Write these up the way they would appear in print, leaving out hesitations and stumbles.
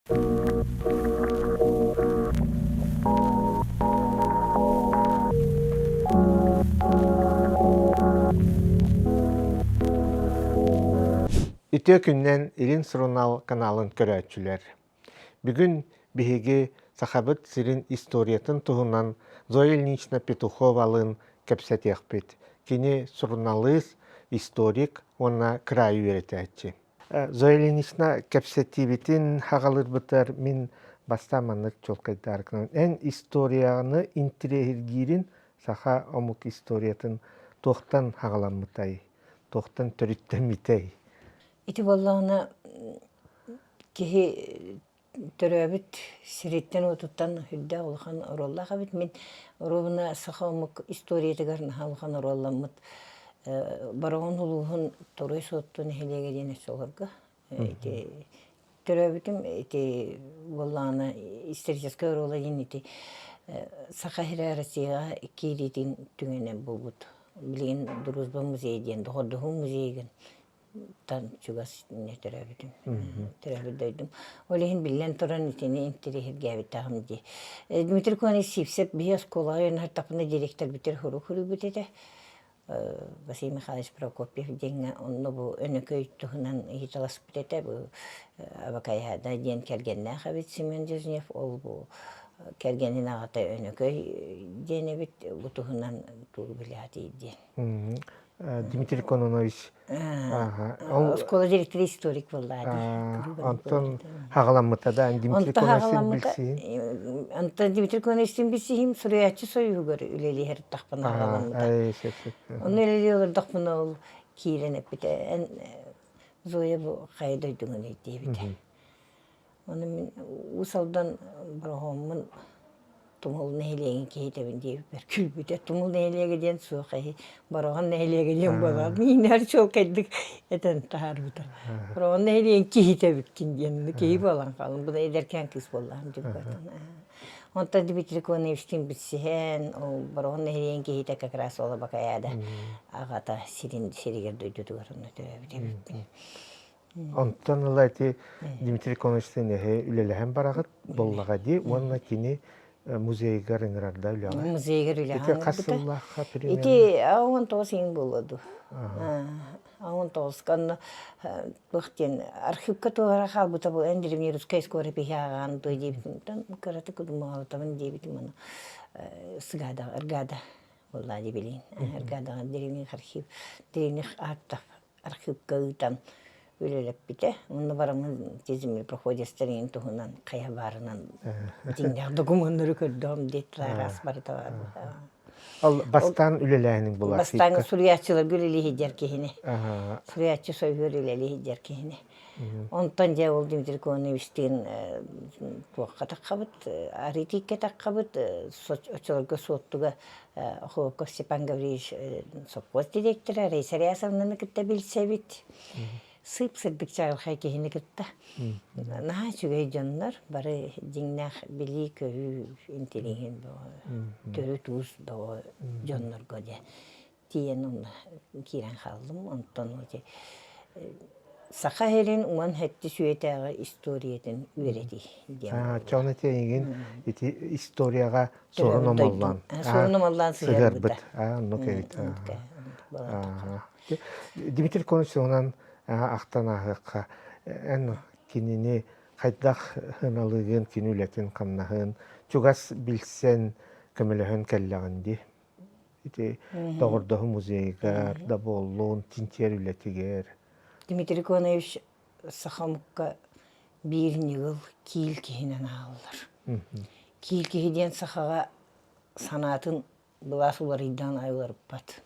Үтүө күннэн Илин сурунаал каналын көрөөччүлэр. Бүгүн биһиги Сахабыт сирин историятын туһунан Зоя Ильинична Петуховалыын кэпсэтиэхпит. Кини суруналыыс, историк уонна кыраайы үөрэтээччи. Зоя Ильинична кэпсэтиибитин хаҕалыырбытыгар мин бастаан маннык чуолкайдаарыкынан эн историяны интириэһиргиирин саха омук историятын туохтан хаҕаламмытай, туохтан төрүттэммитэй? Ити буоллаҕына киһи төрөөбүт сириттэн-уотуттан үрдээх улахан оруоллаах эбит. Мин оруобуна саха омук историятыгар наһаа улахан оруолламмыт Бороҕон улууһун Торуй Суотту нэһилиэгэ диэн өссө олорго. Ити төрөөбүтүм ити буоллаҕына историческай оруола диэн ити Саха сирэ Россияҕа киириитин түгэнэ буолбут. Билигин Дружба музейа диэн доҕордоһуу музейыгар тан чугас төрөөбүтүм. Төрөөбүт дойдум. Ол иһин биллэн туран итини интэриэһиргээбитэҕим дии. Дмитрий Конович Сивцев биһи оскуолаҕа үөрэнэр директорбитигэр хурук хуруйбут этэ. Василий Михайлович Прокопьев диэҥҥэ онно бу Өнөкөй туһунан ыйыталаспыт этэ. Бу Абакайаада диэн кэргэннээх эбит Семен Дежнев. Ол бу кэргэнин аҕата Өнөкөй диэн эбит. Бу туһунан тугу билээтий диэн. Дмитрий Кононович Оскуола директора историк буоллаа дии. Онтон хаҕаламмыта да Дмитрий Кононович билсиһин. Онтон Дмитрий Кононовичтин билсиһим суруйааччы союһугар үлэлиһэр тахпына хаҕаламмыта. Онно үлэлии олордохпуна ол киирэн эппитэ эн Зоя бу хайа дойдугунуй диэбитэ. Ону мин Уус Алдан бороһуоммун Тумул нэһилиэгин киһитэбин диэбиппэр күлбүтэ. Тумул нэһилиэгэ диэн суох эһи Бороҕон нэһилиэгэ диэн буолар. Миинэр чуолкайдык этэн таһаарбыта. Бороҕон нэһилиэгин киһитэ эбиккин диэн киһи буолан хаалым. Бу эдэркээн кыыс буоллаҕым дьүрбэтин. Онтон Дмитрий Коноевичтыын билсиһэн, ол Бороҕон нэһилиэгин киһитэ как раз ол Абакайаада аҕата сирин сиригэр дойдутугар онно төрөөбүт эбиппин. Онтон ыла ити Дмитрий Коновичтыын эһи үлэлэһэн бараҕыт буоллаҕа дии уонна кини музейыгар ыҥырарда үлэҕэ. Музейыгар үлэҕэ Ити хас сыллаахха примерно? Ити 19 иһин буолуо дуу. 19 онно туох диэн архивка туора хаалбыта бу эн древнерусская скоропиһи ааҕаан дуо диэбитим кыратык удумаҕалатабын диэбитим ону сыгаада ыргаада буоллаа дии ыргаадаҕа древних архив древних актов архыыпка ыытан үлэлэппитэ. Онно бараммын землепроходецтар иһин туһунан хайа баарынан дьиҥнээх докумуоннары көрдөҕүм диэт араас барыта баар. Ол бастаан үлэлээһиниҥ буолар Бастаан суруйааччыларга үлэлии сылдьар киһини. Суруйааччы сойугар үлэлии сылдьар киһини. Онтон дьэ ол Дмитрий Коновичтыын туохха таххабыт, арытииккэ таххабыт, оччолорго Суоттуга Охлопков Степан Гаврильевич сопхуос директора Раиса Рясовнаны кытта билсэбит. Сып-сырдык чаҕылхай киһини кытта. Наһаа үчүгэй дьоннор, бары дьиҥнээх билии-көрүү интириэһин төрүт-уус бөҕө дьоннорго дьэ тиийэн онно киирэн хааллым. Онтон ити Саха сирин 17 үйэтээҕи историятын үөрэтии диэн. Чону эйигин ити историяҕа суорун омоллоон. Суорун омоллоон сыһыарбыт. Оннук эбит. Дмитрий Конович онон ахтан ааһыахха эн кинини хайдах ыналыгын, кини үлэтин хамнаһын чугас билсэн көмөлөһөн кэллэҕин дии. Ити доҕордоһуу музейыгар да буоллун, чинчийэр үлэтигэр. Дмитрий Конович саха омукка биир ньыгыл киил киһинэн ааҕыллар. Киил киһи диэн сахаҕа санаатын былаас уларыйдаан айыларыппат.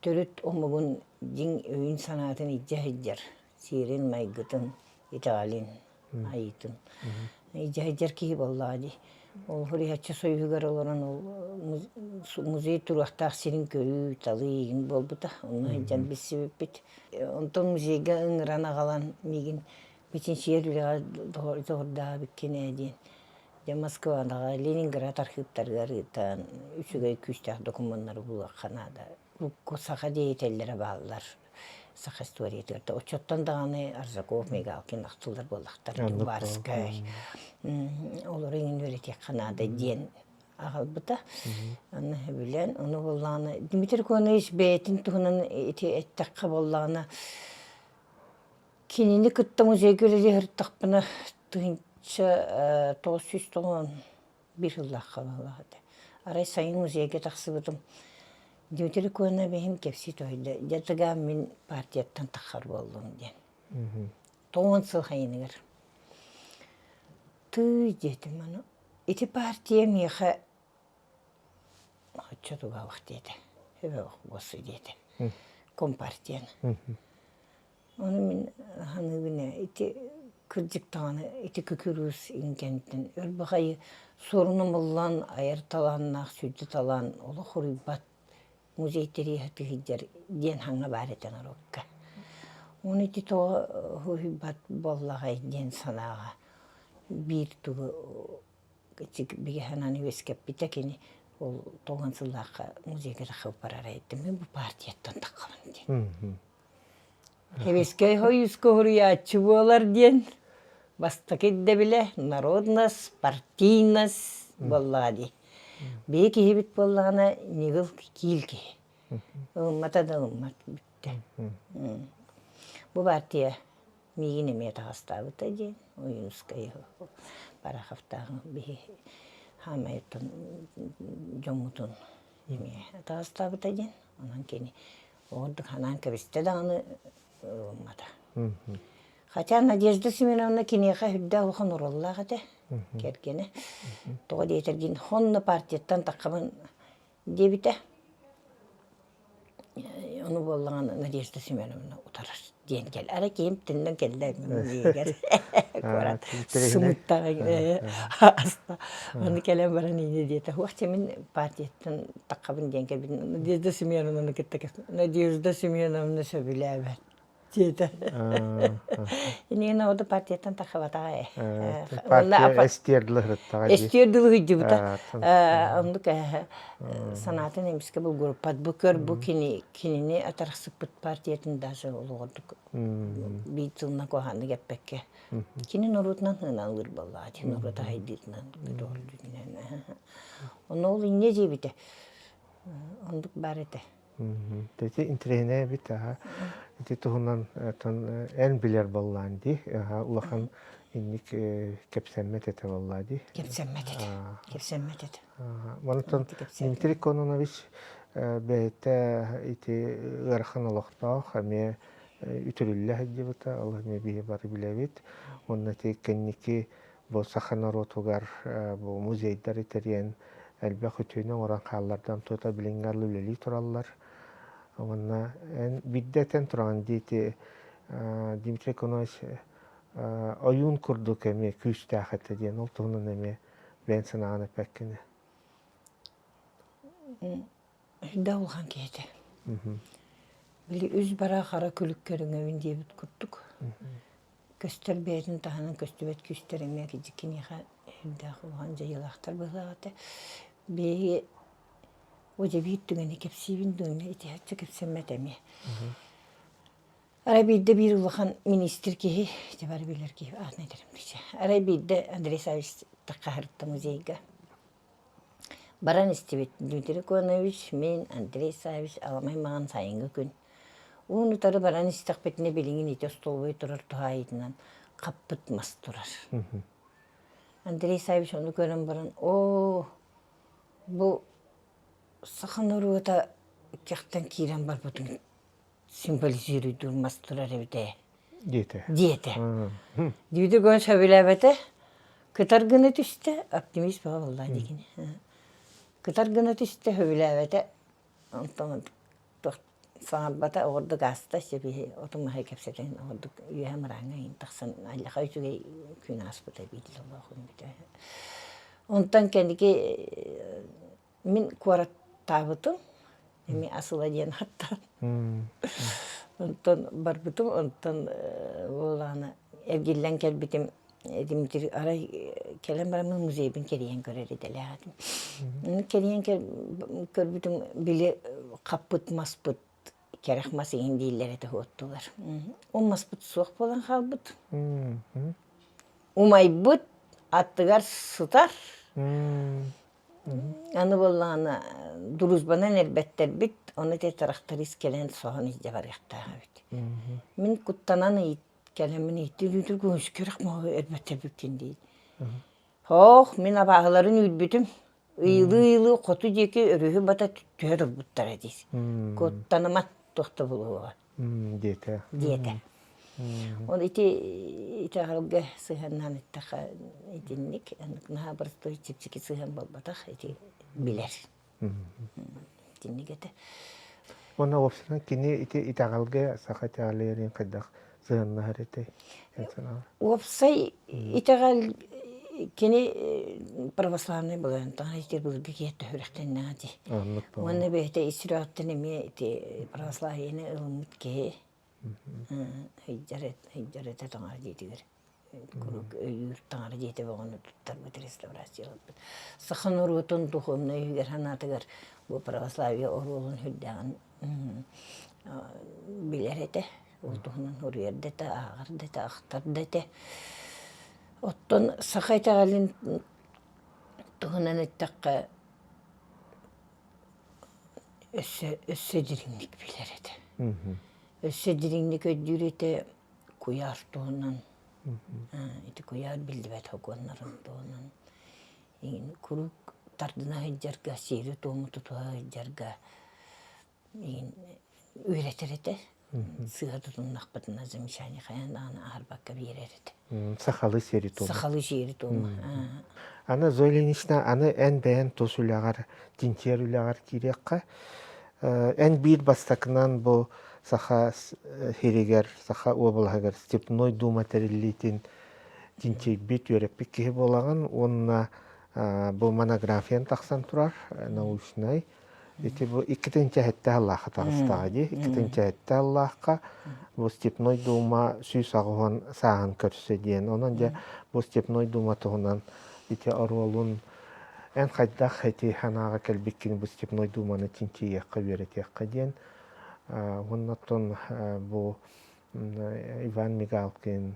Төрүт омугун дьиҥ өйүн-санаатын илдьэ сылдьар, сиэрин-майгытын, итэҕэлин, айыытын илдьэ сылдьар киһи буоллаҕа дии. Ол Хуриһаччы Союһугар олорон ол музей туруохтаах сирин көрүү, талыы игин буолбута. Онно сылдьан билсибиппит. Онтон музейга ыҥыран аҕалан миигин чинчийэр үлэҕэ дьоҕурдаабыккын ээ диэн Дьэ Москваҕа, Ленинград архыыптарыгар ыытан үчүгэй күүстээх докумуоннары булуохха наада. Урукку саха деятеллэрэ бааллар. Саха историятыгар да оччоттон даҕаны Аржаков, Мигалкин ахтыллар буоллахтар Барскай олору иҥин үөрэтиэххэ наада диэн аҕалбыта. Аны билэн, ону буоллаҕына Дмитрий Конович бэйэтин туһунан ити эттэххэ буоллаҕына кинини кытта музейга үлэлии сырыттахпына 1991 сыллаахха быһыылаах этэ. Арай сайын музейга тахсыбытым Дмитрий Коновиһым кэпсии тоһуйда, дьэ тыгаам мин партияттан таххар буоллум диэн. Тоҕон сыл хайыныгар. Тыый диэтим аны ити партия миэхэ оччо тугаабах диэтэ. Хөбөөх буолсу диэтэ. Компартияны. Ону мин саныыбын ээ, ити кырдьык даҕаны ити күкүр-уус иҥкэнтэн өр баҕайы суорунумуллан айар талааннаах сүдү талаан олох уруйбат музей тэриэһэ тыһыйдьар диэн хаҥа баар этэ норуокка. Ону ити тоҕо уһуйбат буоллаҕай диэн санааҕа биир тугу бигэ санааны үөскэппитэ кини ол тоҕон сыллаахха музейга таххыбыт барар эттим мин бу партияттан таххабын диэн. Сэбиэскэй Сойууска уһуруйааччы буолар диэн бастакы ирдэбилэ народность, партийность буоллаҕа дии. Биһи киһибит буоллаҕына ньыгыл киил киһи. Ылыммата да ылыммат бүттэ. Бу партия миигин эмиэ таҕастаабыта диэн Ойуунускай Бараховтааҕы биһи хаамай дьоммутун эмиэ таҕастаабыта диэн онон кини Ордук санаан кэбистэ даҕаны ылыммата. Хотя Надежда Семеновна киниэхэ үрдээх улахан оруоллаах этэ, кэргэнэ. Тоҕо диэтэргин, хонно партияттан таххабын диэбитэ. Ону буоллаҕына Надежда Семеновна утарар диэн кэл. Ара киһим төннөн кэллэ музейыгар куорат сымыттаҕа аста. Аны кэлэн баран инньэ диэтэ. Уох мин партияттан таххабын диэн кэлбитим. Надежда Семеновнаны кытта Надежда Семеновна сөбүлээбэт диэтэ. Инигин оҕото партияттан таххабатаҕа ээ. Партия эстиэр дылы сырыттаҕа дии. Эстиэр дылы сылдьыбыта. Оннук санаатын эмискэ булгуруппат. Бу көр бу кини кинини атарахсыппыт партиятын даже олоҕордук биир тылынан куһаҕаннык эппэккэ Кини норуотунан сыаналыыр буоллаҕа дии, норуот аһайдыытынан, көтөҕүллүүтүнэн. Ону ол инньэ диэбитэ. Оннук баар этэ. Ити интэриэһинэй эбит аха. Ити туһунан эн билэр буоллаан дии. Улахан инник кэпсэммэт этэ буоллаа дии. Кэпсэммэт этэ. Кэпсэммэт этэ. Онтон Дмитрий Кононович бэйэтэ ити ыарахан олохтоох эмиэ үтүрүллэ сылдьыбыта, ол эмиэ биһи бары билэбит. Уонна ити кэнники бу саха норуотугар бу музейдары тэрийэн элбэх үтүөнү оҥорон хааллардан тута билиҥҥи арылы үлэлии тураллар. Уонна эн биирдэ этэн тураҕын дии ити Дмитрий Конович ойуун курдук эмиэ күүстээх этэ диэн ол туһунан эмиэ бэйэн санааҕын эппэккин. Үрдээх улахан киһи этэ. Били үс бара хара күлүк көрүҥэбин диэбит курдук. Көстөр бэйэтин таһынан көстүбэт күүстэр эмиэ киниэхэ үрдээх улахан дьайыылаахтар быһыылаах этэ. Биһиги о дьэ биир түгэни кэпсиибин дуо ити кэпсэммэт эмиэ. Арай биирдэ биир улахан министр киһи, дьэ бары билэр киһи аатын этэрим дичэ. Арай биирдэ Андрей Саввич таххаһырытта музейга. Баран истибит Дмитрий Конович, мин, Андрей Саввич аламай маҥан сайыҥҥы күн. Уун утары баран истэхпитинэ билигин ити остуолбай турар туһаайыытынан хаппыт мас турар. Андрей Саввич ону көрөн баран, оо, бу саха норуота кэхтэн киирэн барбытын символизируйдуур мас турар эбит ээ диэтэ диэтэ Дмитрий Егорович сөбүлээбэтэ кытар гына түстэ оптимист бөҕө буолла дии кини кытар гына түстэ сөбүлээбэтэ онтон туох саҥарбата оҕордук ааста сөбүһи отун маһы кэпсэтэн оҕордук үөһэ мырааҥҥа иһин тахсан аллаха үчүгэй күн ааспыта биир дьоллоох күн бүтэ онтон кэнники Мин куораттаабытым, эмиэ Асыла диэн ааттаан. Онтон барбытым, онтон буоллаҕына эргиллэн кэлбитим Дмитрий арай кэлэн бараммын музейбын кэрийэн көрөр идэлээх этим. Кэрийэн көрбүтүм били хаппыт маспыт. Кэрэх мас иһин дииллэр этэ уоттулар. Ол маспыт суох буолан хаалбыт. Умайбыт, аттыгар сытар. Аны буоллаҕына дружбанан эрбэттэрбит, ону ити тракторист кэлэн соһон илдьэ барыахтаах эбит. Мин куттанан ыйыт кэлэммин ыйыттым, көмүскэрэх моһу эрбэттэрбиккин дии. Һоох, мин абааһыларын үүрбүтүм. Ыйылыы-ыйылыы хоту диэки өрүһү бата түһэ турбуттара диир. Куттаныма, туох да буолуоҕа. Диэтэ. Диэтэ. Ол ити итэҕэлгэ сыһыаннаан эттэххэ итинник наһаа боростуой чэпчэки сыһыан буолбатах ити билэр. Итинник этэ. Уонна уопсайынан кини ити итэҕэлгэ саха итэҕэлигэр хайдах сыһыаннаһар этэй? Уопсай итэҕэл кини православнай буолан таҥара ити былыргы киһи төһүрэхтэннэҕэ дии. Уонна бэйэтэ ис сүрэҕиттэн эмиэ ити православиены ылыммыт киһи сылдьар сылдьар этэ таҥара дьиэтигэр куруук өйүүр таҥара дьиэтэ бөҕөнү туттарбыт реставрациялаппыт. Саха норуотун духовнай өйүгэр санаатыгар бу православие оруолун сүрдээҕин билэр этэ. Ол туһунан суруйар да этэ, ааҕар да этэ, ахтар да этэ. Оттон саха итэҕэлин туһунан эттэххэ, өссө өссө дириҥник билэр этэ. Өссө дириҥник өйдүүр этэ куйаар туһунан, ити куйаар биллибэт сокуоннарын туһунан куруук тардына сылдьарга, сиэри-туому тутуһа сылдьарга үөрэтэр этэ. Сыыһа тутуннахпытына замечание хайаан даҕаны аһарбакка биэрэр этэ. Сахалыы сиэри-туому. Сахалыы сиэри-туому. Аны Зоя Ильинична, аны эн бэйэн тус үлэҕэр, чинчийэр үлэҕэр киириэххэ. Эн биир бастакынан бу Саха сиригэр, Саха уобалаһыгар Степной Дума тэриллиитин чинчийбит, үөрэппит киһи буолаҕын уонна бу монографиян тахсан турар, научнай. Ити бу 2 тыһыынча аллаахха таҕыстаҕа дии. 2 тыһыынча аллаахха бу Степной Дума 180 сааһын көрсө диэн. Онон дьэ бу Степной Дума туһунан ити оруолун эн хайдах ити санааҕа кэлбиккин бу Степной Думаны чинчийиэххэ, үөрэтиэххэ диэн. Уонна оттон бу Иван Мигалкин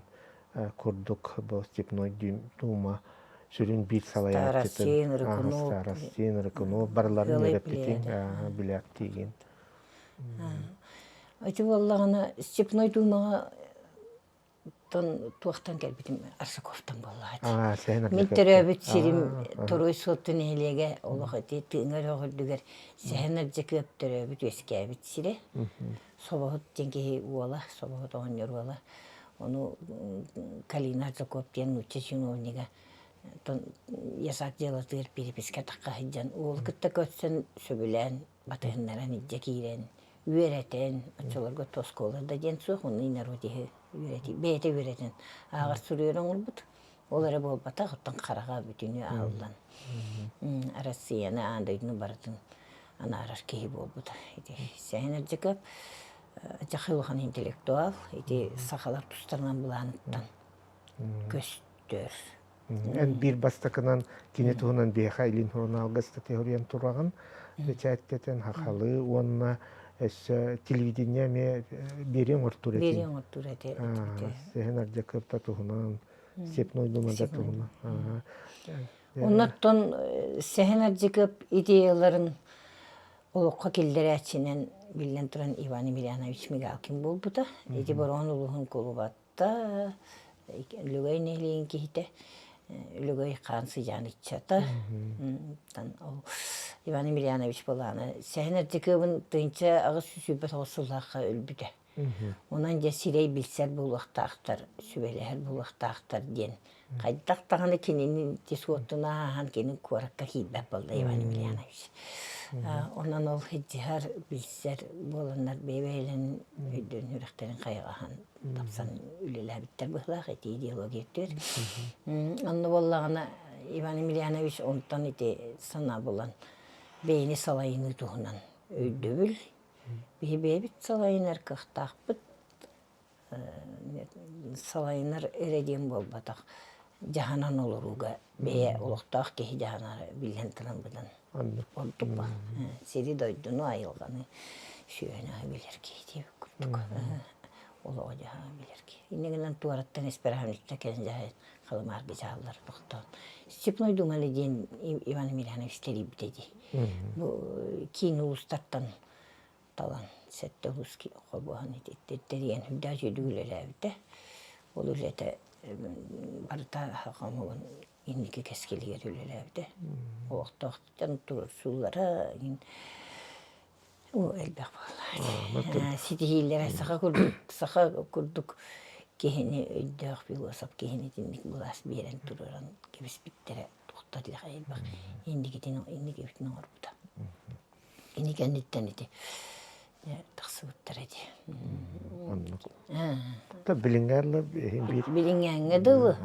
курдук бу Степной Дума сүрүн биир салайааччытын Старостин, Рыкунов барыларын үөрэппитиҥ, билээктиигин. Ити буоллаҕына Степной Думаҕа туохтан кэлбитим Арсаковтан буоллаҕа Мин төрөөбүт сирим Торуй Суотту нэһилиэгэ олох ити тыҥа өрөх үрдүгэр Сэһэн Ардьакыап төрөөбүт үөскээбит сирэ. Собоһут диэн киһи уола, Собоһут оҕонньор уола. Ону Калина Аржаков диэн нуучча чиновнига ясак дьыалатыгар перепискэ тахха сылдьан уолу кытта көрсөн сөбүлээн батыһыннаран илдьэ киирэн үөрэтэн оччолорго оскуола да диэн суох онно инородиһы үөрэтии бэйэтэ үөрэтэн ааҕар суруйар оҥорбут ол эрэ буолбатах оттон хараҕа бүтүнүү аһыллан Россияны аан дойдуну барытын анаарар киһи буолбута. Ити Сэһэн Ардьакыап дьахай улахан интеллектуал, ити сахалар тустарынан былааныттан көстөр. Эн биир бастакынан кини туһунан биһиэхэ Илин сурунаалга ыстатыйа суруйан тураҕын, бэчээттэтэн хахалы уонна өссө телевидение эмиэ биэриэн оҥортуур этин. Биэриэн оҥортуур этэ. Сэһэн Ардьакыап да туһунан, Степной Дума да туһунан. Оннуттан Сэһэн Ардьыкыап идеяларын олоххо киллэрээччинэн биллэн туран Иван Емельянович Мигалкин буолбута. Ити Бороҕон улууһун кулубата, Лөгөй нэһилиэгин киһитэ, Лөгөй хаан сыдьаан ыччата. Иван Емельянович былаана Сэһэн Ардьыкыабын 1829 сыллаахха өлбүтэ. Онон дьэ сирэй билсэр буолуохтаахтар, сүбэлэһэр буолуохтаахтар диэн хайдах даҕаны кинини ити суоттун ааһан кини куоракка киирбэт буолла Иван Емельянович. Онон ол сылдьыһар, билсэр буоланнар бэйэ-бэйэлэрин өйдөрүн сүрэхтэрин хайҕаһан тапсан үлэлээбиттэр быһыылаах ити идеология өттүгэр. Онно буоллаҕына Иван Емельянович онтон ити санаа булан бэйэни салайыныы туһунан өйдөбүл Биһи бэйэбит салайынар кыахтаахпыт, салайынар эрэ диэн буолбатах, дьаһанан олорууга бэйэ олохтоох киһи дьаһанара биллэн туран быдан ордук баар. Сири-дойдуну, айылҕаны. Сүөһүнү билэр киһи диэбит курдук. Олоҕу дьаһаҕы билэр киһи. Инньэ гынан туораттан испэрэхэмньиттэн кэлэн дьаһайан Халымаарга дьаһаллар тохтоон. Степной Думали диэн Иван Емельянович тэрийбитэ дии. Бу киин улуустартан талан сэттэ улуус холбоһон тэрийэн үрдээх үчүгэйдик үлэлээбитэ. Ол үлэтэ барыта хомугун инники кэскилигэр үлэлээбитэ. Олохтоох дьон туруорсуулара элбэх буолла. Ситиһиилэрэ саха курдук саха курдук киһини өйдөөх философ киһини итинник былаас биэрэн туруоран кэбиспиттэрэ туохтан элбэх инникитин инникибитин оҥорбута. Кини кэнниттэн ити тахсыбыттар ити. Оннук. Та билиҥҥэ биир Билиҥҥээҥҥэ дылы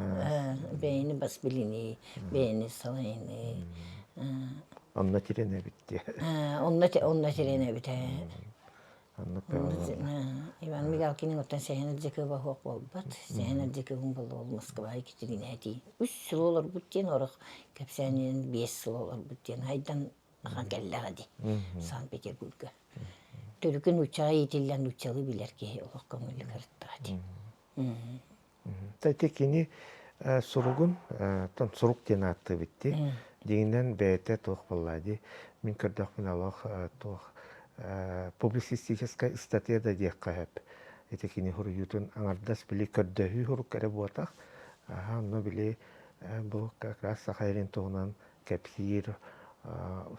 бэйэни бас билинии, бэйэни салайыныы. Онно тирэнэбит дии. Онно онно тирэнэбит ээ. Иван Мигалкин оттон Сэһэн Ардьакыба суох буолбат. Сэһэн Ардьакыбын буолла ол Москваҕа Екатерина этии. Үс сыл олорбут диэн орох кэпсээнинэн 5 сыл олорбут диэн айдан ахан кэллэҕэ дии Санкт-Петербурга. Төрүкү нууччаҕа иитиллэн нууччалыы билэр киһи олох көҥүллүк ырыттаҕа дии. Ити кини суругун сурук диэн ааттыыбыт дии. Дьиҥинэн бэйэтэ туох буолла дии. Мин көрдөхпүнэ олох туох публицистическай ыстатыйа да диэххэ сөп. Ити кини суруйуутун аҥардас били көрдөһүү сурук эрэ буотах. Аха онно били бу как раз Саха сирин туһунан кэпсиир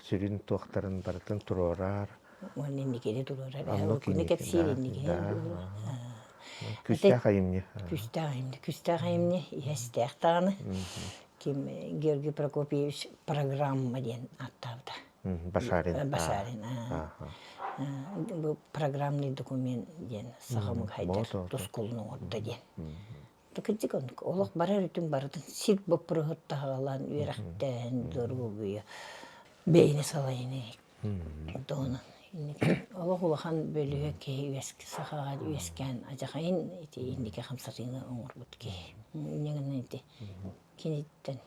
сүрүн туохтарын барытын туруорар. Уонна инникини туруорар. Күнү кэпсиир инникини Күүстээх айымньы. Күүстээх айымньы. Күүстээх айымньы иһэстээх даҕаны. Ким Георгий Прокопьевич программа диэн ааттаабыта. Башарин. Башарин. Бу программный документ диэн саха омук хайдар тускулун оҥордо диэн. Кырдьык оннук. Олох барар өтүн барытын сир боппуруоһут таһаҕалаан үөрэхтээһин, доруобуйа, бэйэни салайыныы туһунан. Олох улахан бөлүһүөк киһи үөск сахаҕа үөскээн адьахайын ити инники хамсатыыны оҥорбут киһи. Инньэ гынан ити киниттэн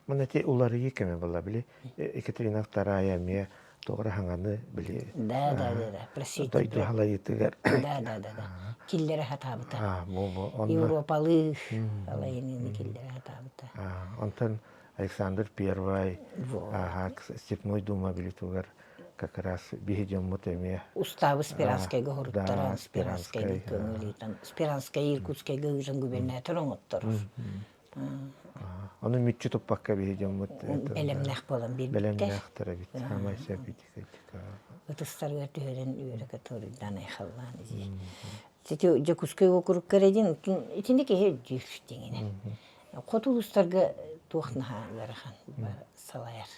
Маны ити уларыйыы кэмэ буолла били Екатерина Вторая эмиэ тоҕо хаҥаны били Да, да, да, да. Просветитель. дойду халайыытыгар Да, да, да, да. Киллэрэ сатаабыта. Европалыы алайыныыны киллэрэ сатаабыта. Онтон Александр Первай Степной Дума билитугар как раз биһи дьоммут эмиэ Устаабы Спиранскайга хоруттаран, Спиранскайга көҥүл ыытан, Спиранскай Иркутскайга ыытан губернатор оҥотторор. Ону мүччү туппакка биһи дьоммут бэлэмнээх буолан биэрбиттэр. Бэлэмнээхтэр эбит. Саамай сөп Ытыстарыгар түһэрэн үөрэ-көтө уруйдаан айхаллаан Сити Дьокуускай уокурукка эрэ диэн итини киһи өйдүүр дьиҥинэн. Хоту улуустарга туох наһаа ыарахан салайар.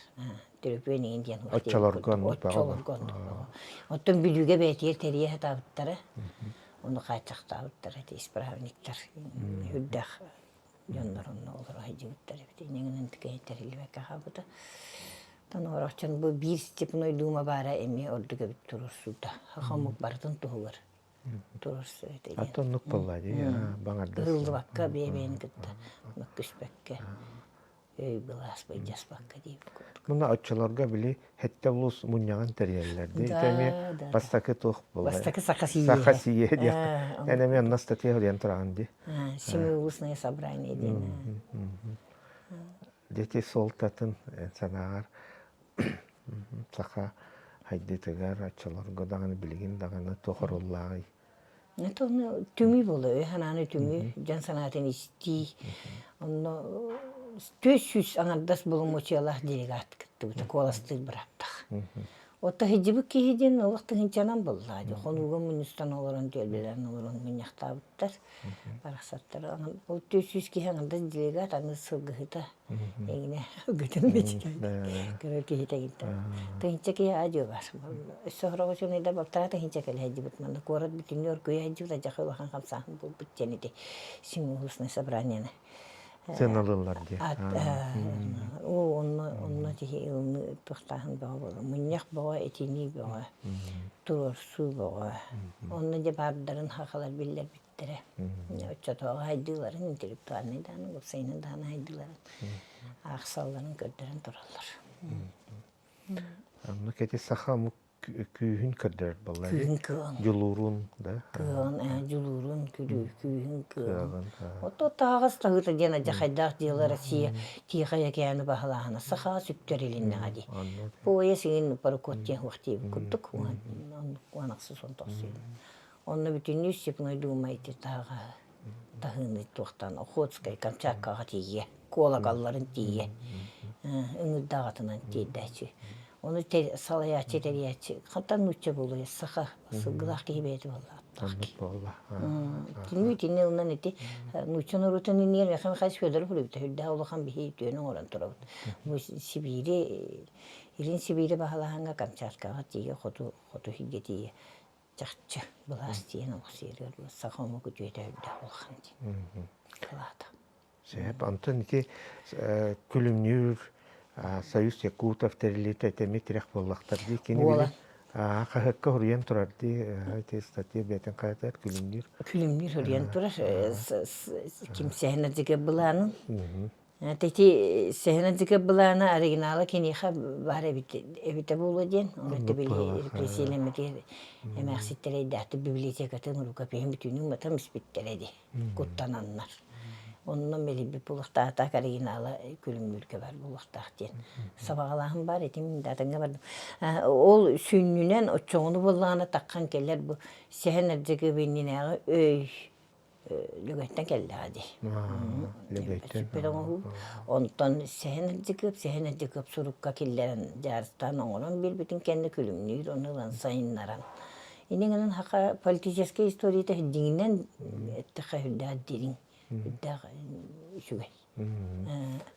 Төлөпүөн иҥин диэн Оччолорго оннук Оччолорго оннук Оттон Бүлүүгэ бэйэтигэр тэрийэ сатаабыттара. Ону хааччахтаабыттара ити исправниктар үрдээх дьоннор онно олоро сылдьыбыттар эбит. Инньэ гынан тэриллибэккэ хаалбыта. Оттон орохчон бу биир степной дума баара эмиэ ордук эбит туруорсуута. Саха омук барытын туһугар туруорсуу этэ диэн. Ата оннук буолла дии баҥардас. Ыһыллыбакка бэйэ-бэйэни кытта мөккүспэккэ өй былаас былдьаспакка диэбит курдук. Муна оччолорго били хэттэ улуус мунньаҕын тэрийэллэр дии. Ити эмиэ бастакы туох буолла? Бастакы саха сийиэһэ. Саха сийиэһэ диэх. Эн эмиэ онно статья суруйан тураҕын дии. Семиулусное собрание диэн. Дети суолтатын эн санааҕар саха хайдыытыгар оччолорго даҕаны билигин даҕаны туох оруоллааҕый? Это ону түмүү буолуо, өй санааны түмүү, дьон санаатын истии. Онно 400 аҥардас боломуочуйалаах делегат кыттыбыта, куоластыыр бырааптаах. Отто сылдьыбыт киһи диэн олох тыһыынчанан буолла. Хонууга мунньустан олорон, түөлбэлээн олорон мунньахтаабыттар. Барахсаттар. Ол 400 киһи аҥардас делегат, аны сылгыһыта Эҥинэ ылгытын бичикэй. Көрөр киһи тегинтэ. Тыһынча киһи аа-дьуо баар. Өссө сороҕо үчүгэйдэр балтараа тыһынча кэлэ сылдьыбыт. Манна куорат бүтүннүү оргуйа сылдьыбыт, адьаха улахан хамсааһын буолбут диэн ити Семиулусное собраниены Сыаналыыллар дии. Оо, онно онно киһи ылыныы туохтааһын бөҕө буолар. Мунньах бөҕө, этинии бөҕө, туруорсуу бөҕө. Онно дьэ баардарын хахалар биллэрбит Оччотооҕу хайдыыларын, интеллектуальнай даҕаны, уопсайынан даҕаны хайдыыларын аахсалларын көрдөрөн тураллар. Оннук ити саха омук күүһүн көрдөрөр буолла Күүһүн кыаҕын. Дьулуурун да. Кыаҕын, дьулуурун, күүһүн кыаҕын. Кыаҕын. Ото таһаҕас таһыыта диэн адьахайдаах дьыала Россия Тихай океаны баһылааһына сахаҕа сүктэр илиннэҕэ дии. Пояс иҥин парокот диэн хуох диэбит курдук уон ахсыс он тохсуйун. Онно бүтүннүү Степной Дума ити таһаҕаһы таһыыны туохтан Охотскай Камчаткаҕа тиийэ, куолагалларын тиийэ ыҥырдааҕытынан тиэрдээччи. Ону салайааччы тэрийээччи хантан нуучча буолуой саха сылгылаах киһи бэйэтэ буолла аттаах киһи. Түнүү итини ылынан ити нуучча норуотун иннигэр Михаил Михайлович Федоров үлүбүтэ үрдээх улахан биһи үтүөнү оҥорон турабыт. Бу Сибиири Илин Сибиири баһылааһыҥҥа Камчаткаҕа тиийэ хоту хоту сиргэ тиийэ чахчы былаас тиийэн олохсуйарыгар саха омук үтүөтэ үрдээх улахан диэн кылаата. Сөп. Онтон ити Күлүмнүүр Союз Якутов тэриллиитэ этэмми тирэх буоллахтар дии. Кини били хаһыакка суруйан турар дии. Ити статья бэйэтин хаһыатыгар Күлүмнүүр. Күлүмнүүр суруйан турар. Ким Сэһэн Адьыгы былаанын. Ити Сэһэн Адьыгы былаана оригинала киниэхэ баар эбитэ буолуо диэн. Оны били репрессиялэммити эмээхситтэр эйдээхтик библиотекатын рукопиһын бүтүнүн батам испиттэрэ дии. куттананнар. Онно мэлийбит буолуохтаах оригинала күлүмнүүргэ бар буолуохтаах диэн сабаҕалааһын баар этим датыҥҥа бардым. Ол сүнньүнэн оччоҕуну буоллаҕына таххан кэлэр бу Сэһэн Ардьыгы иннинээҕи өй Лөгөйтөн кэллэҕэ дии. Лөгөйтөн. оҥоһуу. Онтон Сэһэн Ардьыгып, Сэһэн Ардьыгып сурукка киллэрэн дьаарыстаан оҥорон биэрбитин кэннэ күлүмнүүр ону ылан сайыннаран Инньэ гынан саха политическай историята дьиҥинэн эттэххэ үрдээх дириҥ, үрдээх үчүгэй.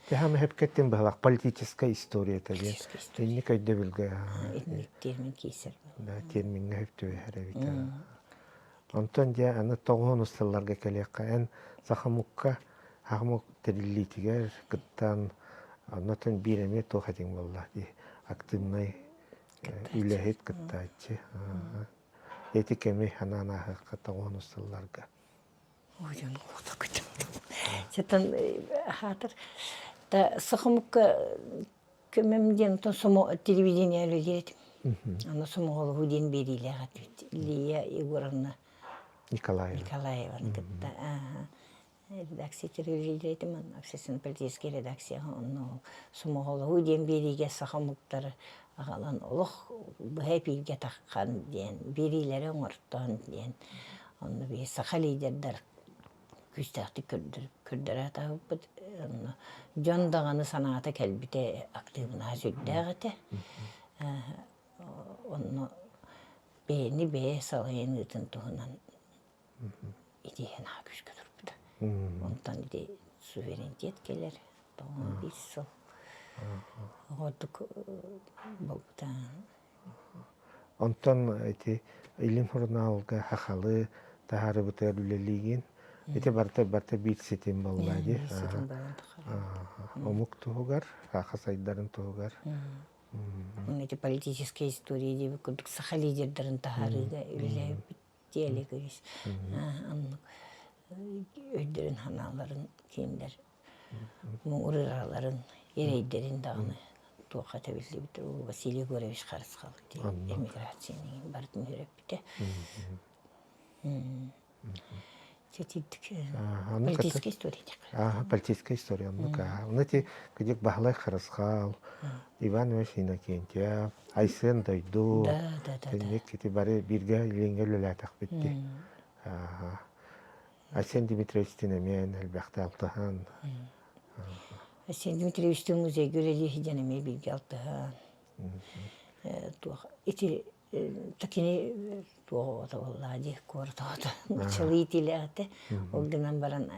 Тэһэм эһэпкэттин быһалах политическай историята диэн. Инник өйдөбүлгэ. Инник термин киисэр. Да, термиҥҥэ хөп түбэһэр эбит. Онтон дьэ аны тоҕуһун сылларга кэлиэххэ эн Сахамукка Сахамук тэриллиитигэр кыттан оннотон биир эмиэ туох этиҥ буолла дии активнай Үлэһит кыттааччы. Ити кэми анаан ааһыахха тоҕуонус сылларга. Ой, дьон Сетан хаатыр та сахамукка көмөм диэн тон сомо телевидение үлэлиир этим. Аны сомоҕолоһуу диэн биэриилээх этибит. Лия Егоровна Николаева. Николаеваны кытта. Редакция үлэлиир общественно-политическай редакцияҕа онно сомоҕолоһуу диэн биэриигэ саха омуктары аҕалан олох быһа эпииргэ таххан диэн биэриилэри оҥортоон диэн онно биһи саха лидердэр күүстээхтик көрдөрө сатаабыппыт онно дьон даҕаны санаата кэлбитэ актыыбынаһа сүрдээх этэ онно бэйэни бэйэ салайыныытын туһунан идея наһаа күүскэ турбута. Онтон ити суверенитет кэлэр, тоҕо биир сыл ордук буолбута. Онтон ити Илин сурунаалга хахалы таһаарыбытыгар үлэлиигин. Ити барыта барыта биир ситим буолла дии. Ситим буолан тахара. Омук туһугар, саха сайдарын туһугар. Эти политические истории диэбит курдук саха лидердарын таһаарыыга үлэлээбиппит диалегырис оннук өйдөрүн санааларын кинилэр муҥурыраларын эрэйдэрин даҕаны туохха тэбиллибит Василий Егорович Харысхал эмиграцияны барытын үөрэппитэ политическая история политическая история оннук Ону ити кыдьык Баһылай Харысхал, Иван Иванович Иннокентьев, Айсен Дойду, инник ити бары бииргэ илиҥҥэ үлэлээтэхпит дии. Айсен Дмитриевичтин эмиэ элбэхтэ алтыһан. Айсен Дмитриевичтин музейга үлэлии сылдьан эмиэ бииргэ алтыһан. Туох ити Кини туох оҕото буоллаҕа дии, куорат оҕото нууччалыы иитиилээх этэ. Ол гынан баран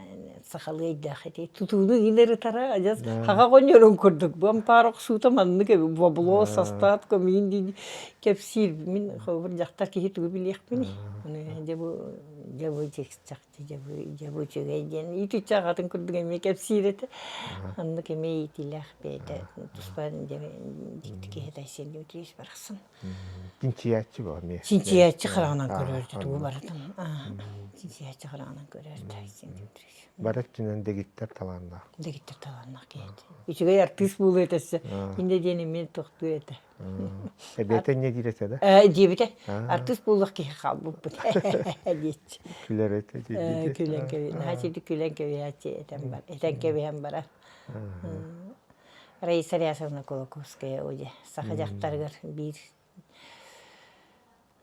сахалыы өйдөөх этэ. Тутууну иилэр ытара адьас хаха оҕонньорун курдук бу ампаар охсуута маннык эбит бобулуо састаат миин дии кэпсиир. Мин холобур дьахтар киһи тугу билиэхпиний? Ону дьэ бу дьэ бу чахчы дьэ бу дьэ бу үчүгэй диэн иитиччэ аҕатын курдук эмиэ кэпсиир этэ. Оннук эмиэ иитиилээх бэйэтэ туспа дьикти киһи Айсен Дмитриевич барахсан. Чинчийээччи бу эмиэ. Чинчийээччи хараҕынан көрөрдө тугу барытын. Чинчийээччи хараҕынан көрөрдө Айсен Дмитриевич. Бары өттүнэн дэгиттэр талааннаах. Дэгиттэр талааннаах киһи этэ. Үчүгэй артыыс буолуо этэ өссө. Инде диэн эмиэ тохтуо этэ. Эбиэтэ инньэ диир этэ да? Диэбитэ. Артыыс буолуох киһи хаалбыппыт диэччи. Күлэр этэ диэбитэ. Күлэн кэбиһ. Наһаа чирдик күлэн кэбиһээччи этэн бар. Этэн кэбиһэн барар. Раиса Рясовна Кулаковская дьэ саха дьахтарыгар биир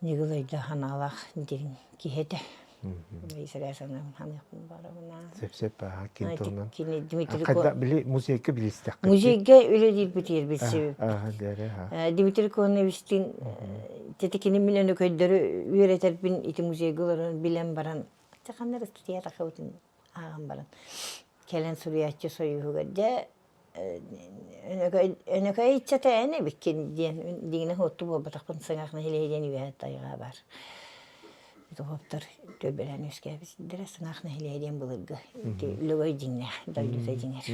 ньыгыл өйдөөх санаалаах дириҥ киһи этэ. Раиса Рясовна саныахпын баҕарабын. Сөп-сөп аа кини туһунан. Кини Дмитрий Хайда били музейга билистэххит. Музейга үлэлиирбитигэр билсибиппит. Дмитрий Коновичтыын тете кини мин өнөкөйдөрү үөрэтэрбин ити музейга олорон билэн баран ханна ыстатыйа тахыбытын ааҕан баран кэлэн суруйааччы сойууһугар дьэ Өнөкөй иччэтэ эн эбиккин диэн дигинэ уотту буолбатахпын сыҥаах нэһилиэгэ диэн үөһэ тайҕа баар. Туһуптар түөлбэлээн үөскээбиттэрэ сыҥаах нэһилиэгэ диэн былыргы ити Лөгөй дьиҥнээх дойдута дьиҥэр.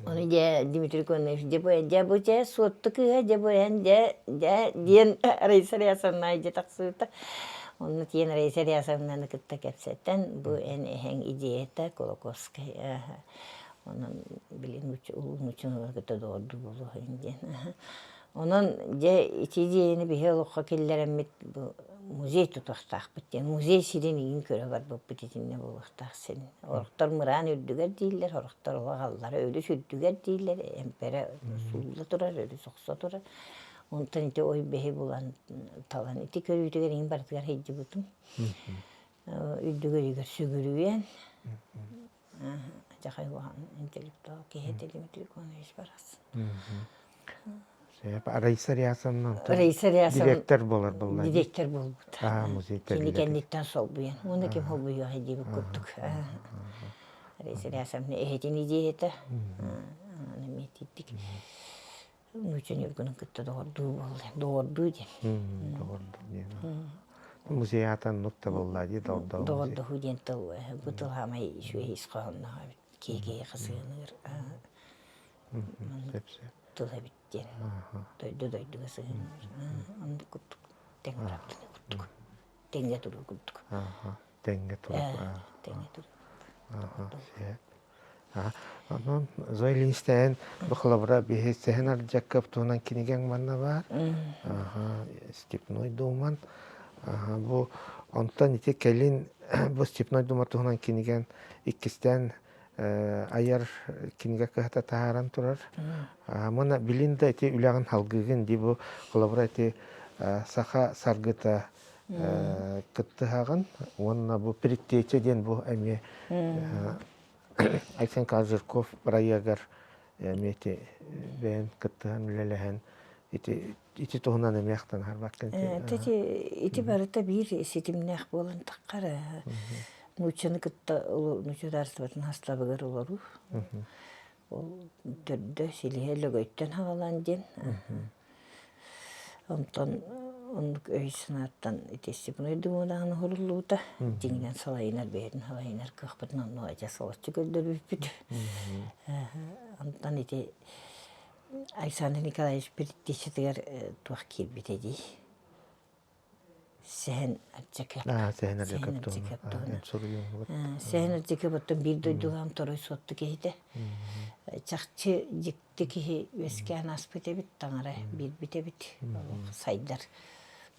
Ону дьэ Дмитрий Конович дьэ бу дьэ бу дьэ суотту кыыһа дьэ бу эн дьэ дьэ диэн Раиса Рясовна дьэ тахсыбыта. Онно тиийэн Раиса Рясовнаны кытта кэпсэтэн бу эн эһэҥ идеята Кулаковскай онон били улуу нууччалары кытта доҕордуу буолуо диэн. Онон дьэ ити идиэйэни биһи олоххо киллэрэммит бу музей тутуохтаахпыт диэн музей сирин иин көрө барбыппыт итиннэ буолуохтаах син. Орохтор мыраан үрдүгэр дииллэр, орохтор олох аллара өрүс үрдүгэр дииллэр, эмпэрэ суулла турар, өрүс охсо турар. Онтон ити ой бэһи булан талан ити көрүүтүгэр иин барытыгар сылдьыбытым. Үрдүгэр сүгүрүйэн Дьахай улахан интеллектуал киһи Дмитрий Иванович барахсан. Раиса Рясовна Раиса Рясовна директор буолар буолла. Директор буолбут. Аа, музей Кини кэнниттэн солбуйан. Уонна ким солбуйуо диэбит курдук. Раиса Рясовна эһэтин идеята. Аны эмиэ итинник Нуучча Ньургунун кытта доҕордуу буолла. Доҕордуу диэн. Доҕордуу диэн. Музей аата оннук да буолла дии доҕордоһуу. Доҕордоһуу диэн тыл бу тыл хаамай үчүгэй ис хоһоонноох эбит. Киһи киһиэхэ сыһыаныыр тыл эбит диэн. Дойду дойдуга сыһыаныыр. Оннук курдук тэҥ быраптыны курдук. Тэҥҥэ туруу курдук. Тэҥҥэ туруу. Тэҥҥэ туруу. Онон Зоя Ильиничтээн бу холобура биһи Сэһэн Ардьаккап туһунан кинигэҥ манна баар. Степной Думан. Бу онтон ити кэлин бу Степной Дума туһунан кинигэн иккистээн айар кинигэ кыһата таһааран турар. Мына билин да ити үлэҕин халгыгын дии бу холобура ити саха саргыта кыттыһаҕын уонна бу предтеча диэн бу эмиэ Айсен Жирков бырайыагар эмиэ ити бэйэн кыттыһан үлэлэһэн ити ити туһунан эмиэ ахтан аһарбаккын Ити ити барыта биир ситимнээх буолан таххар нууччаны кытта нуучча государствотын хастабыгар олоруу Ол төрдө силиһэ Лөгөйтөн хаҕалаан диэн. Онтон оннук өй-санааттан ити Степной Думадаҕын уһуруллубута. Дьиҥинэн салайынар бэйэтин салайынар кыахпытын онно адьас олоччу көрдөрбүппүт. Онтон ити Александр Николаевич предтечатыгар туох киирбитэ дии. Сэһэн Ардьакыап. Сэһэн Ардьакыап туһунан суруйуҥ. Сэһэн Ардьакыап оттон биир дойдулаам Торой Суотту киһитэ. Чахчы дьикти киһи үөскээн ааспыт эбит, таҥара биэрбит эбит, сайдар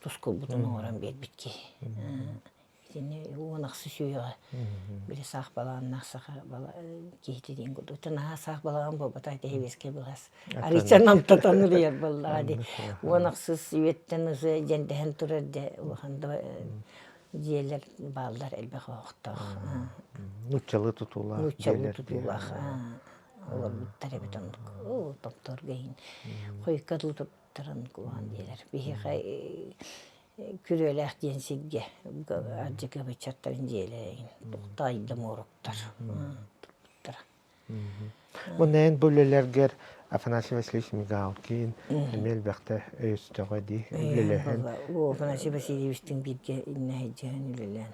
тускулбутун оҥорон биэрбит киһи. Итини 10 ахсыс үйэҕэ били саах балаҕаннаах саха киһитэ диэн курдук. Наһаа саах балаҕан буолбатах ити сэбиэскэй былаас. Арыычан амтатан уруйар буоллаҕа дии. 10 ахсыс үйэттэн уже дьэндэһэн турар дьэ улахан да дьиэлэр бааллар элбэх оһохтоох. Нууччалыы тутуулаах. Нууччалыы тутуулаах олорбуттар эбит оннук. Оо, томторго иһин хойукка дылы туртаран кулаан диэлэр. Биһиэхэ Күрүөлээх диэн сиргэ Ардьыкы ыччаттарын дьиэлэрин туохтаайда муоруктар турбуттара. Уонна эн бу үлэлэргэр Афанасий Васильевич Мигалкин эмиэ элбэхтэ өйөстөҕө дии үлэлэһэн. Афанасий Васильевичтыын бииргэ иннэһэйдьэһэн үлэлээн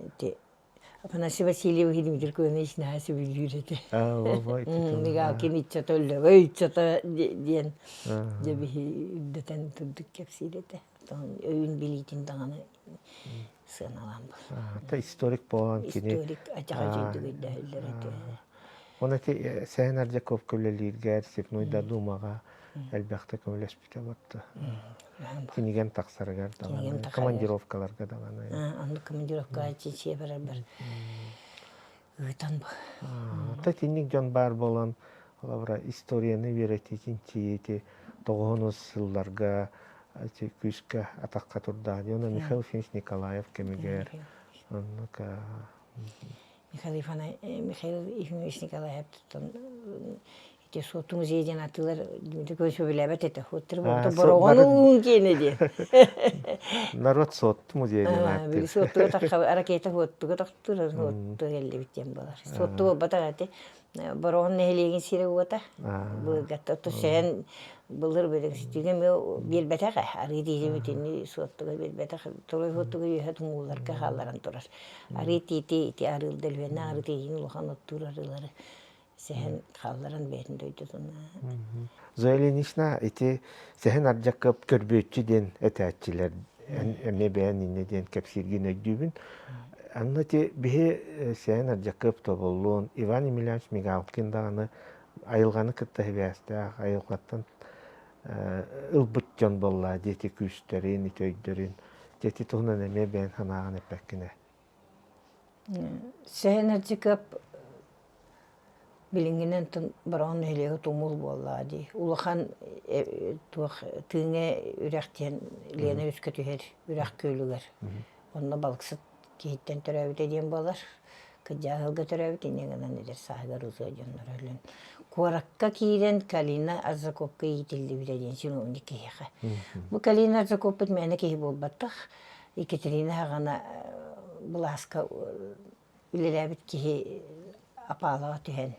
ити Афанасий Васильевич Дмитрий Конович наһаа сөбүлүүр этэ. Мигалкин иччата өллөҕө иччата диэн дьэ биһи үрдэтэн турдук кэпсиир этэ. өйүн билиитин даҕаны сыаналаан бар. Та историк буолан кини Историк атаҕа дьойдук өйдөһөллөр этэ. Оны ити Сэһэн Ардьаков үлэлииргэр Степной да Думаҕа элбэхтэ көмөлөспүтэ батта. Кинигэн тахсарыгар даҕаны, командировкаларга даҕаны. Оннук командировкаҕа чичиэ барарбар ыытан бу. Та итинник дьон баар буолан, холобура, историяны үөрэтии, чинчийии тоҕуһунус сылларга күүскэ атахха турда. Онно Михаил Ефимович Николаев кэмигэр оннук Михаил Михаил Ефимович Николаев ити Суотту музейа диэн атыылар Дмитрий Кович сөбүлээбэт этэ. Хуттар бороҕонуун киэнэ диэн. Народ Суотту музейа диэн ааттыыр. Суоттуга тахха ракета Суоттуга тохтуур, Суотту кэллибит диэн буолар. Суотту буолбатах ити. Бороҕон нэһилиэгин сирэ-уота. Быыргатта сэһэн былыр бөдөҥсүтүүгэ эмиэ биэрбэтэх ээ. Арыы тиити бүтүннүү Суоттуга биэрбэтэх. Туруй Суоттуга үөһэ тумууларга хаалларан турар. Арыы тиити ити арыылда Өлүөнэ арыы тиитин улахан оттуур арыылары сэһэн хаалларан бэйэтин дойдутун. Зоя Ильинична ити Сэһэн Ардьакып көрбүөччү диэн этээччилэр эмиэ бэйэн иннэ диэн кэпсииргин өйдүүбүн. Анна ити биһи Сэһэн Ардьакып тобуллуун Иван Емельянович Мигалкин даҕаны айылҕаны кытта сибээстээх айылҕаттан ылбыт дьон буолла диэти күүстэрин, ити өйдөрүн дьэти туһунан эмиэ бэйэн санааҕын эппэккин ээ. Сэһэн Ардьакып Билиҥҥинэн Бороҕон нэһилиэгэ тумул буоллаҕа дии. Улахан туох Тыыҥа үрэх диэн Лена өрүскэ түһэр үрэх күөлүгэр. Онно балыксыт киһиттэн төрөөбүтэ диэн буолар. Кырдьаҕас ыалга төрөөбүт, инньэ гынан эдэр сааһыгар узуо дьоннор өлөн. Куоракка киирэн Калина Аржаковка иитиллибитэ диэн чиновник киһиэхэ. Бу Калина Аржаковпут мээнэ киһи буолбатах. Екатерина аҕана былааска үлэлээбит киһи Апаалаҕа түһэн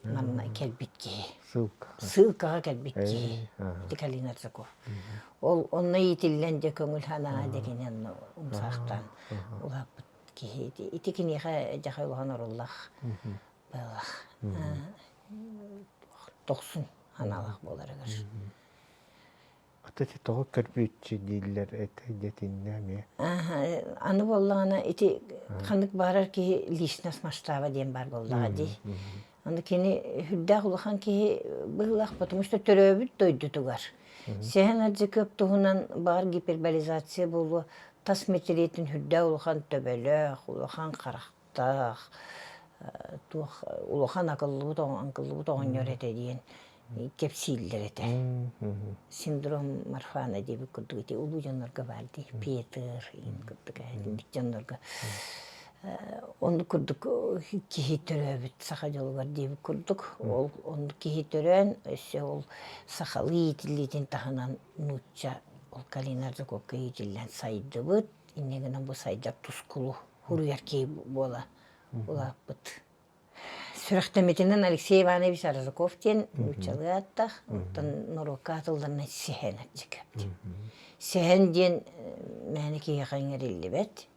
манна кэлбит киһи. Ссылка. Ссылкаҕа кэлбит киһи. Ити Калина Аржаков. Ол онно иитиллэн дьэ көҥүл санаа дэгинэн онно умсаахтаан улааппыт киһи. Ити, ити киниэхэ дьахай улахан оруллах быалах тохсун аналах буоларыгар. Ата ити тоҕо көрбүөччү дииллэр этэ дэтиннэ эмиэ. Аны буоллаҕына ити ханнык баҕарар киһи личность масштаба диэн баар буоллаҕа дии. Аны кини сүрдээх улахан киһи быһыылаах, потому что төрөөбүт дойдутугар. Сэһэн Ардьыкыап туһунан баҕар гиперболизация буолуо, тас мэтириэтин сүрдээх улахан төбөлөөх, улахан харахтаах, туох улахан акыллыбыт аҥкыллыбыт оҕонньор этэ диэн кэпсииллэр этэ. Синдром Марфана диэбит курдук ити улуу дьоннорго баар дии, Петр курдук итинник дьоннорго. Оннук курдук киһи төрөөбүт саха дьолугар диэбит курдук ол оннук киһи төрөөн өссө ол сахалыы иитиллиитин таһынан нуучча ол Калина Аржаковка иитиллэн сайдыбыт инньэ гынан бу сайдар тускулу хуруйар киһи буола улааппыт. Сүрэхтэммитинэн Алексей Иванович Аржаков диэн нууччалыы ааттаах, оттон норуокка аатылларынан Сэһэн Аржаков диэн. Сэһэн диэн мээнэ киһиэхэ иҥэриллибэт.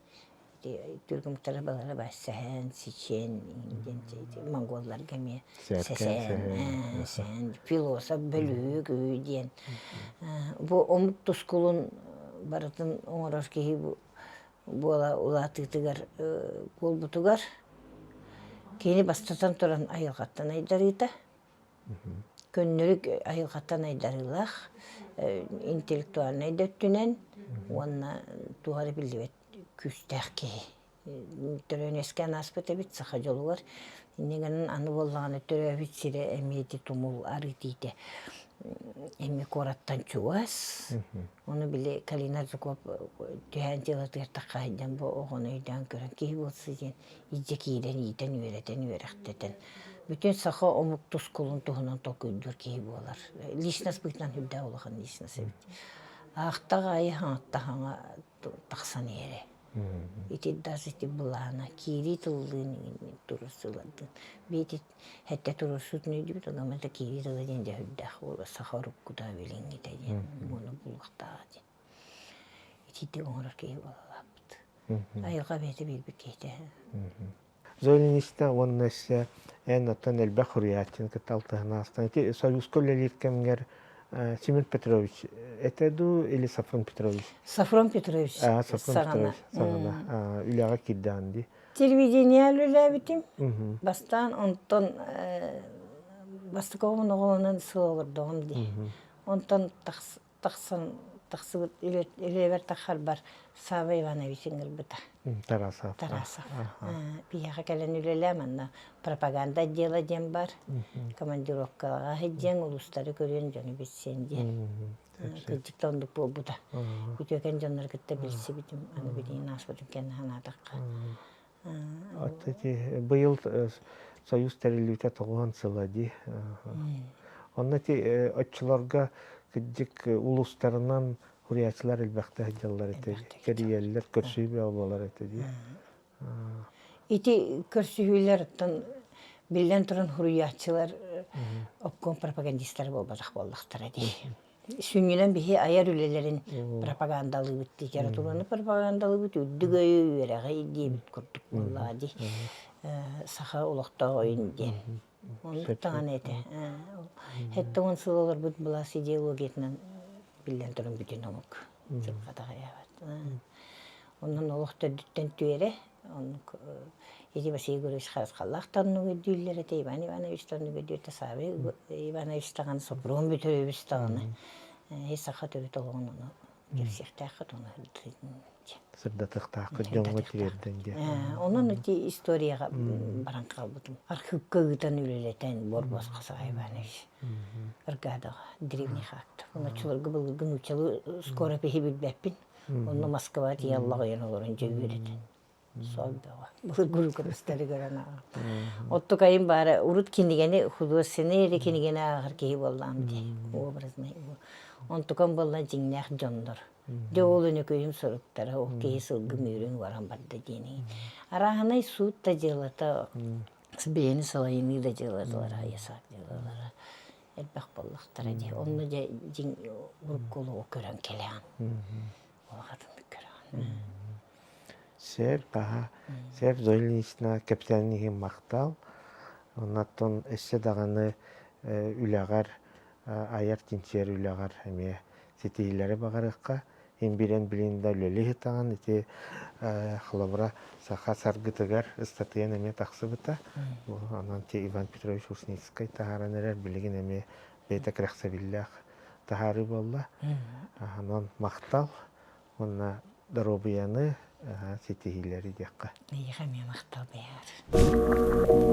Түргүмтэрэ балара баар Сэһэн, Сичен диэн монголларга эмиэ Сэсэн, Сэһэн, философ, бөлүһүөк үһү диэн. Бу омук тускулун барытын оҥорор киһи буола улаатыытыгар буолбутугар кини бастатан туран айылҕаттан айдарыыта көннөрү айылҕаттан айдарыылаах интеллектуальнай да өттүнэн уонна туох эрэ биллибэт күүстээх киһи төрөөн үөскээн ааспыт эбит саха дьолугар инньэ гынан аны буоллаҕына төрөөбүт сирэ эмиэ ити тумул арыы тиитэ эмиэ куораттан чугас Ону били Калина Жуков түһээн дьыалатыгар тахха сылдьан бу оҕону өйдөөн көрөн киһи буолсу диэн илдьэ киирэн иитэн үөрэтэн үөрэхтэтэн бүтүн саха омук тускулун туһунан толкуйдуур киһи буолар. Личность быһыытынан үрдээх улахан личность эбит. Аахтах аайы хаҥатта хаҥа тахсан иһэрэ. Ити даже ити былаана киирии тыллыын туруорсуулардыын биити Хэттэ туруорсуутун өйдүүбүт, онон это киирии тыла диэн дьэ сүрдээх уола саха уруккута билиҥҥитэ диэн уону булуохтааҕа диэн. Итиитик оҥорор киһи буолалааппыт. Айылҕа бэйэтэ биэрбит киһитэ. Зоя Ильинична уонна өссө эн оттон элбэх суруйааччыны кытта алтыһан аастан ити Союзка үлэлиир кэмҥэр Семен Петрович этэ дуу или Сафрон Петрович? Сафрон Петрович Сафрон Петрович саҕана үлэҕэ киирдэҕин дии. Телевидение үлэлээбитим. Бастаан онтон бастакы оҕобун оҕолонон сыл олордоҕум дии. Онтон тахсан тахсыбыт үлэбэр таххарбар Савва Иванович ыҥырбыта. Тарасов. Тарасов. Биһиэхэ кэлэн үлэлээ манна пропаганда отдела диэн бар. Командировкаҕа сылдьыаҥ, улуустары көрүөн, дьону билсиэн диэн. Кырдьык да оннук буолбута. Үтүөкэн дьоннору кытта билсибитим, аны билигин ааспытым кэннэ санаатахха. Ити быйыл Союз тэриллибитэ тоҕуһун сыла дии. Онно ити оччолорго кырдьык улуустарынан суруйааччылар элбэхтэ сылдьаллар этэ. Кэрийэллэр, көрсүһүү буолар этэ дии. Ити көрсүһүүлэр оттон биллэн туран суруйааччылар обком пропагандистара буолбатах буоллахтара дии. Сүнньүнэн биһи айар үлэлэрин пропагандалыыбыт, литератураны пропагандалыыбыт, үрдүк өйү, үөрэҕи диэбит курдук буоллаҕа дии. Саха олохтоох өйүн диэн. Оннук даҕаны этэ. 70 сыл олорбут былаас идеологиятынан биллэн туран бүтүн омук сылҕатаҕайаабат. Онон олох төрдүттэн түөрэ оннук ити Василий Егорович Харысхаллаах да оннук өйдүүллэр этэ, Иван Иванович да оннук өйдүүр этэ, Савва Иванович даҕаны, Сопрун Бүтүрүбүс даҕаны саха төрүт олоҕун ону кэпсиэхтээххит ону Сырдатыахтааххыт дьоҥҥо тириэрдэн диэн. Онон ити историяҕа баран хаалбытым. Архыыпка ыытан үлэлэтэн буор-босхо Савва Иванович Ыргадаҕа древних актов. Оччолорго былыргы нууччалыы скоропиһи билбэппин. Онно Москва тиийэ аллаҕыйан олорон дьэ үөрэтэн. Сол бөҕө. Былыргы рукопистары көрөн ааҕам. Оттук айым баара урут кинигэни художественный эрэ кинигэни ааҕар киһи буоллаҕым дии. Образный. Онтукам буолла дьиҥнээх дьоннор. Дьэ ол өнөкөйүм суруктара, ол киһи сылгы мүөрүн уоран барда диэни. Арааһынай суут да дьыалата, бэйэни салайыныы да дьыалалара, ясак дьыалалара элбэх буоллахтара дии. Онно дьэ дьиҥ урукку олоҕу көрөн кэлэҕин. Улахатыннык көрөҕүн. Сөп, аһа. Сөп, Зоя Ильинична кэпсээнин иһин махтал. Оннуттан өссө даҕаны үлэҕэр, айар чинчийэр үлэҕэр эмиэ ситиһиилэри баҕарыахха. Иһин билэн билин да үлэлии сытаҕын. Ити холобура саха саргытыгар ыстатыйан эмиэ тахсыбыта. Онон ти Иван Петрович Ушницкай таһааран эрэр билигин эмиэ бэйэтэ кэрэхсэбиллээх таһаарыы буолла. Онон махтал уонна доруобуйаны ситиһиилэри диэххэ. Эйиэхэ эмиэ махтал бэйэҕэр.